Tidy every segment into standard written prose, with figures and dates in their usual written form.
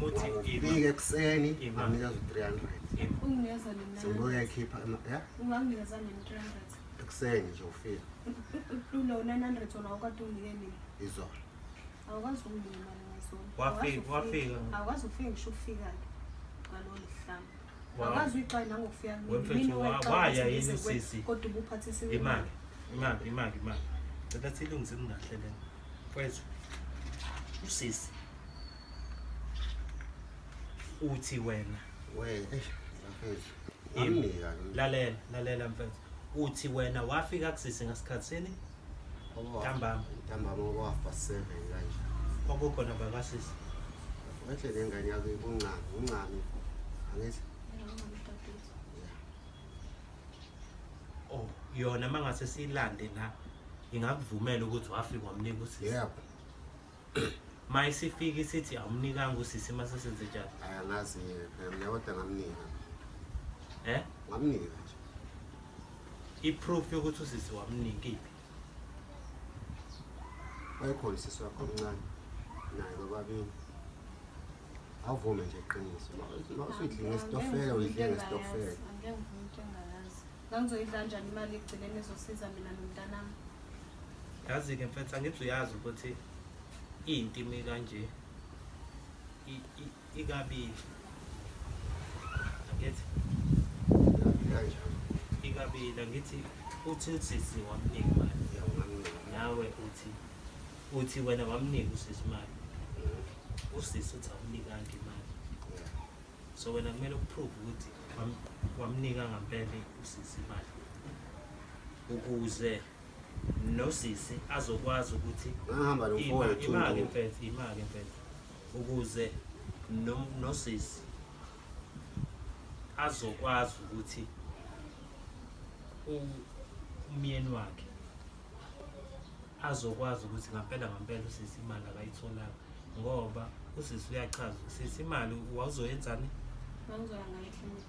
Muthi ima. Ufike ekuseni Ima. amnikeza u-300. Ima. Unginikeza nini? Sengibuke ekhipha ya Unganginikeza nini 300? ekuseni nje ufika Ulo 900 wona awukade unginike nini? izolo. Awukwazi ukunginika imali ngazolo. Wafika- wafika. Awukwazi ukufika ngisho ukufika-ke ngalolo Lwesihlanu. Wa- Awukwazi uyixwaye nangokufika kumina. Wemfethu, Mina owayixwaya waya ukuthi yini ngize kuwe, usisi? kodwa ubuphathisiwe Imali, imali, imali, imali. Cela silungise kahle lena. Mfethu. Usisi. Uthi wena We, eish, mfethu. Ima. Ngamnika ke. Lalela, lalela mfethu. Uthi wena wafika kusisi ngasikhathini Ntambama. Ntambama ngo 7:30 kanje. Kwakukhona bakasisi. Wehle le ngane yakho ikuncane, uncane. Angithi? Yeah. Oh, yona mangase siyilande la ingakuvumela ukuthi wafika wamnika usisi. Yebo. Mayisifika isithi awumnikanga usisi mase senze njani? Hayi angazi phela mina kodwa ngamnika. Eh? Ngamnika nje. I-proof yokuthi usisi wamnika iphi? Wayekhona usisi wakho omncane naye bobabili. Awuvume nje iqiniso. Uma usuyidle ngesitofela uyidle ngesitofela. Angeke ngivume into engayazi. Ngangizoyidla kanjani imali ekugcineni ezosiza mina nomntanami? Yazi-ke mfethu angithi uyazi ukuthi into imi kanje ikabili. Angithi Kanjani? ikabili angithi uthi usisi wamnika imali. Yebo ngamnika. Nawe uthi wena wamnika usisi imali. Usisi uthi awumnikanga imali. Yeah. So wena kumele uprove ukuthi wamnika ngempela usisi imali. Ukuze nosisi azokwazi ukuthi Ngahamba nomfowethu. Imali mfethu, imali mfethu. Ukuze nosisi azokwazi ukuthi umyeni wakhe azokwazi ukuthi ngampela ngampela usisi imali akayitholanga, ngoba usisi uyachaza usisi imali wawuzoyenzani? Ngangizoya ngayo eklinikhi.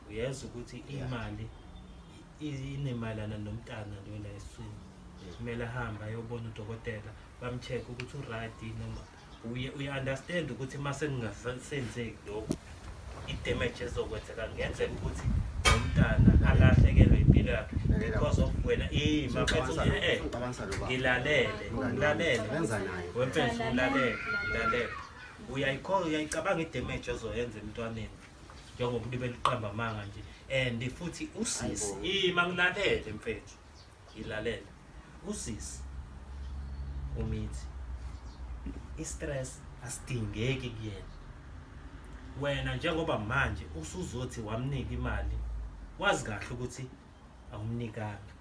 Uyezwa ukuthi imali inemalana nomntana lo la esiswini. Kumele ahambe ayobona udokotela bamcheck ukuthi uright noma uye understand ukuthi mase kungasenzeki lokho i-damage ezokwenzeka kungenzeka ukuthi umntana alahlekelwe impilo yakhe because of wena. Ima mfethu, Ngixabanisa lo baba. ngilalele, ngilalele. Wenza naye. Wemfethu, ulalele, ulalele. Uyayikho uyayicabanga i-damage ozoyenza emntwaneni njengoba ulibele uqamba amanga nje, and futhi usisi Hayibo. ima ngilalele mfethu, ngilalele. Usisi umithi i-stress asidingeki kuyena. Wena njengoba manje usuzothi wamnika imali, wazi kahle ukuthi awumnikanga,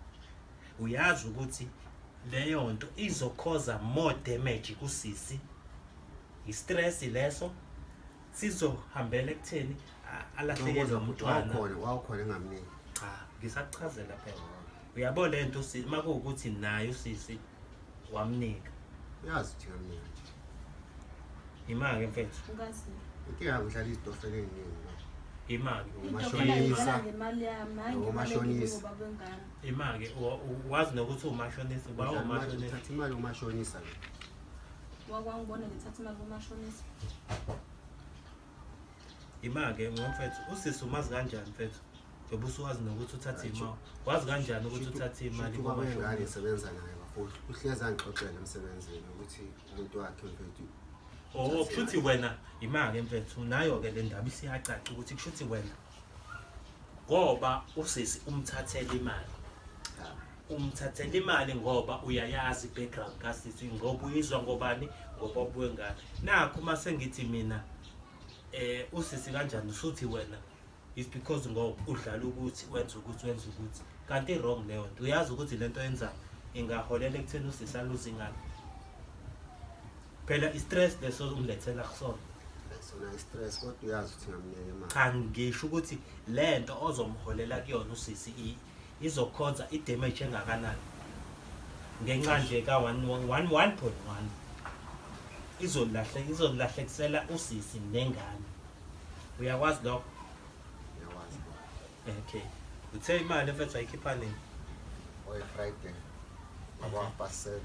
uyazi ukuthi leyo nto izocausa more damage kusisi. I-stress leso sizohambela ekutheni alahlekelwe umntwana. Wawukhona engamniki. Cha, ngisakuchazela phela. Uyabo le nto uma kuwukuthi naye usisi wamnika. Uyazi ukuthi ngamnika nje. Ima-ke mfethu. Ungazi. Inkinga yakho udlala izitofela ey'ningi manje. Ima-ke. Umashonisa. Ngidlala ngemali yami, hayi ngemali Umashonisa. engibaba wengane. Ima-ke, wazi nokuthi uwumashonisa, uba Udlala uwumashonisa. Uthatha imali umashonisa ke. Wakwangibona ngithatha imali kumashonisa. Ima-ke ngomfethu, usisi umazi kanjani mfethu? Njengoba usuwazi nokuthi uthathe imali. Wazi kanjani ukuthi uthathe imali Shuthi ubaba wengane kumashonisa? esebenza naye bafowethu. Uhlezi angixoxela emsebenzini ukuthi umuntu wakhe mfethu. Oh, kushuthi wena ima-ke mfethu, nayo-ke le ndaba isiyacaca ukuthi kushuthi wena ngoba usisi umthathela imali. Cha. Umthathela imali ngoba uyayazi i-background kasisi, ngoba uyizwa ngobani? Ngoba wengane. Nakho uma sengithi mina usisi kanjani usuthi wena is because ngoba udlala ukuthi wenza ukuthi wenza ukuthi, kanti wrong leyo nto. Uyazi ukuthi lento yenzayo ingaholela ekutheni usisi aluze ingane. Phela i-stress leso umlethela kusona. Sona i-stress kodwa uyazi ukuthi ngamnika imali. Cha, ngisho ukuthi lento ozomholela kuyona usisi izocausa i-damage engakanani ngenxa nje ka 1.1 izolahlekisela usisi nengane. Uyakwazi lokho? Ngiyakwazi. Okay, uthe imali mfethu ayikhipha nini? Oye Friday. Ngabo 7:30.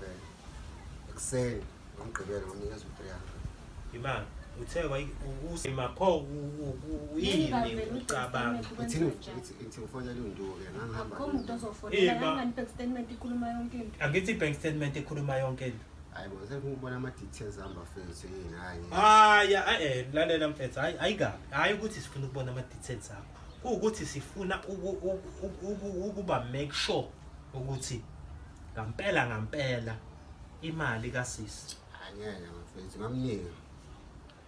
Ekuseni ngomgqibelo nginikeza u-300. Imali. Uthe usima pho uyini ucabanga? Uthini ithi ngifonela uNduke ngangihamba. Akho muntu ozofonela ngani bank statement ikhuluma yonke into. Angithi bank statement ikhuluma yonke into. Hayi bo, sengibona ama details hamba mfethu yini hayi. Hayi lalela mfethu, hayi ayikabi. Hayi ukuthi sifuna ukubona ama details akho. Kuwukuthi sifuna ukuba make sure ukuthi ngampela ngampela imali kasisi. Angeke mfethu ngamnika.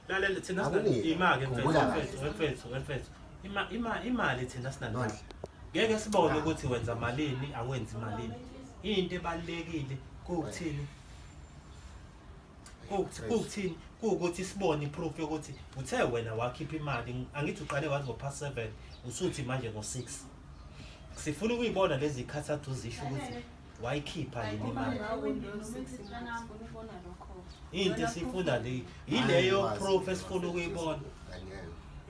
Lalela thina Akunika. imali Khumbula mfethu mfethu mfethu. Ima imali thina sinandaba. Nondla. Ngeke sibone ukuthi wenza malini awenzi malini. Into ebalekile kuwukuthini? Kuwukuthini? Kuwukuthi sibone iproof yokuthi uthe wena wakhipha imali, angithi uqale wathi ngo-past 7 usuthi manje ngo-6. Sifuna ukuyibona lezi khathi athi uzisho ukuthi wayikhipha yini imali. Into esifuna le yileyo proof esifuna ukuyibona. Angeke.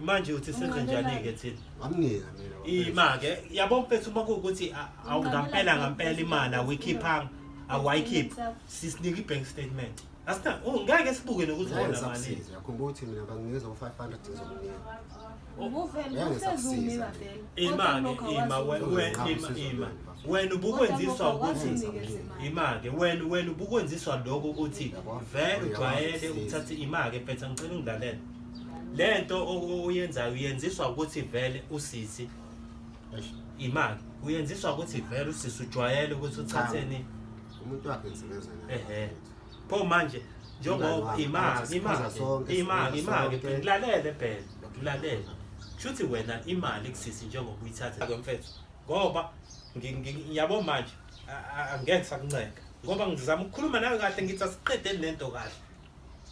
Manje uthi senze njani-ke thina? Ngamnika mina. Ima-ke yabo mfethu, uma kuwukuthi awungampela ngampela imali awuyikhiphanga, awayikhiphi, sisinika i-bank statement. Asina ngeke sibuke nokuthi Ngeke wona malini. ngisakusiza. Uyakhumbula ukuthi mina banginikeza u-500 ngizokunika. Ubuvele uhlezi unika vele. Ima-ke ima ima ima wena ubukwenziswa ukuthi ima-ke wena ubukwenziswa lokho ukuthi vele ujwayele ukuthatha ima-ke mfethu, angicela ungilalele. Le nto oyenzayo uyenziswa ukuthi vele usisi Eish, ima-ke uyenziswa ukuthi vele usisi ujwayele ukuthi uthatheni. Umuntu wakhe ngisebenza naye. Ehhe. Pho manje njengoba Umngani wami, imali siphuza imali sonke, imali siphuza imali sonke. ngilalele phela, ngilalele. Kushuthi wena imali kusisi njengoba uyithatha ke mfethu, ngoba yabo manje angeke sakunceka ngoba ngizama ukukhuluma nawe kahle, ngithi asiqedeni lento kahle,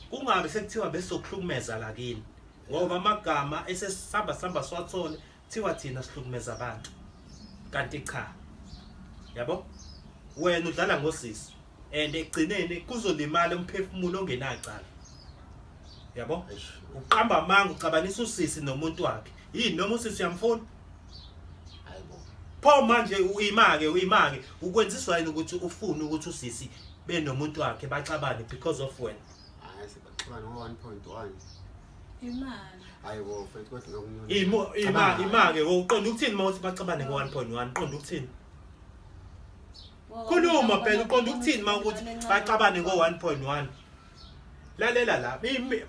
kungabe sekuthiwa besizokuhlukumeza la kini, ngoba amagama esesihamba sihamba siwathole kuthiwa thina sihlukumeza abantu, kanti cha, yabo wena udlala ngosisi and ekugcineni kuzolimala umphefumulo ongenacala, yabo. Eish. Uqamba amanga, ucabanisa usisi nomuntu wakhe yini, noma usisi uyamfuna? Hayi bo. Pho manje uyimake uyimake ukwenziswa yini ukuthi ufune ukuthi usisi benomuntu wakhe baxabane because of wena? Hayi, sebaxabana ngo-1.1. Imali. Hayi bo mfethu, kodwa ngakunika. Imo ima imake uqonda ukuthini uma uthi baxabane ngo-1.1? Uqonda ukuthini? Khuluma phela, uqonda ukuthini uma ukuthi baxabane ngo-1.1? Lalela la,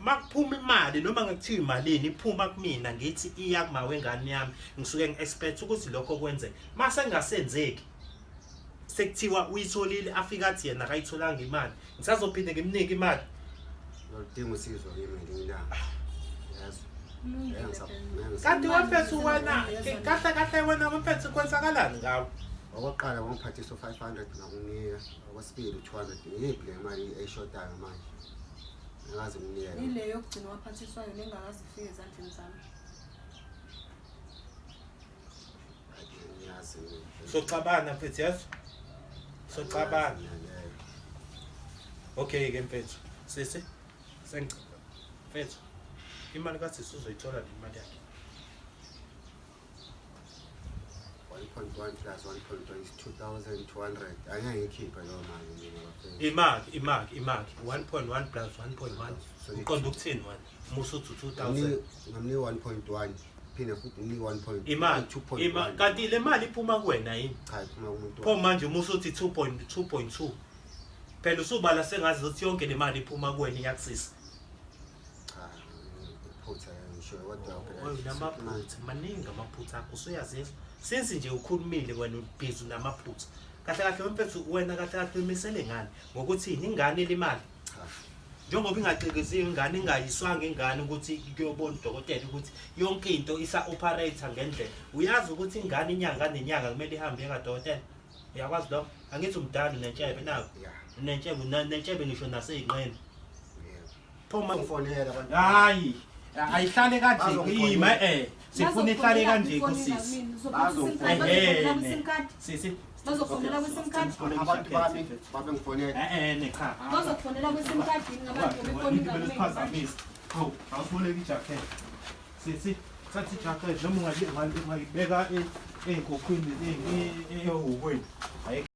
makuphuma imali noma ngekuthiwa imalini iphuma kumina, ngithi iya kuma wengane yami, ngisuke ngi-expect ukuthi lokho kwenzeke. Mase kungasenzeki, sekuthiwa uyitholile, afika athi yena akayitholanga imali, ngisazophinde ngimnike imali? Ngiyaludinga usizo kimi ngelinye ilanga. Yazi. Ngeke Kanti wemfethu wena kahle kahle, wena wemfethu kwenzakalani ngawe? Okokuqala wangiphathisa u-500 ngakunika, okwesibili u-200. Ngiyiphi le mali eyishodayo manje? Ngikaze nginike. Ile yokugcina waphathiswayo nengakaze ifike ezandleni zami. Hayi, ngiyazi mina. Soxabana mfethu, yazi, soxabana. Ngiyazi mina leyo. Okay ke mfethu, sisi sengicela mfethu, imali kasisi uzoyithola le imali yakhe. 1.1 plus 1.1 is 2200. Angeke ngikhiphe leyo mali mina bafethu. Imaki imaki imaki 1.1 plus 1.1 uqonda ukuthini wena musuthi 2000? Ngamnika 1.1, phinde futhi nginike 1. Imali ima 2.1. Kanti le mali iphuma kuwena yini? Cha, iphuma kumuntu. Pho manje musuthi 2.2.2 phela usubala sengazi ukuthi yonke le mali iphuma kuwena iyakusisa. Cha, iphutha ngisho kodwa phela. Oy, unamaphutha maningi, amaphutha akho usuyazizwa since nje ukhulumile wena ubhizi unamaphutha. Kahle kahle mfethu wena, kahle kahle umisele ngani ngokuthi yini ingane limali? Cha. Njengoba ingaxikiziwe ingane, ingayiswanga ingane ukuthi kuyobona udokotela ukuthi yonke into isa-operate ngendlela. Uyazi ukuthi ingane inyanga nenyanga kumele ihambe iye kadokotela? Uyakwazi lokho, angithi umdala unentshebe nakho? Yeah. Unentshebe, nentshebe ngisho nasey'nqeni. Yebo. Pho Ngifonela abantu. Hayi, ayihlale kanje. Bazongifonela. Ima sifuna ihlale kanje kusisi. Bazokufonela Ehhe, sisi. Bazokufonela kwi-sim card. Abantu bami babengifonela. Ne cha. Bazokufonela kwi-sim card yini ngabantu befoni ngakumina? Phazamisa. Hawu, awusiboleka ijacket. Sisi, thatha ijacket noma ungayibeka ey'nkokhwini, ehhokweni. Ayikho.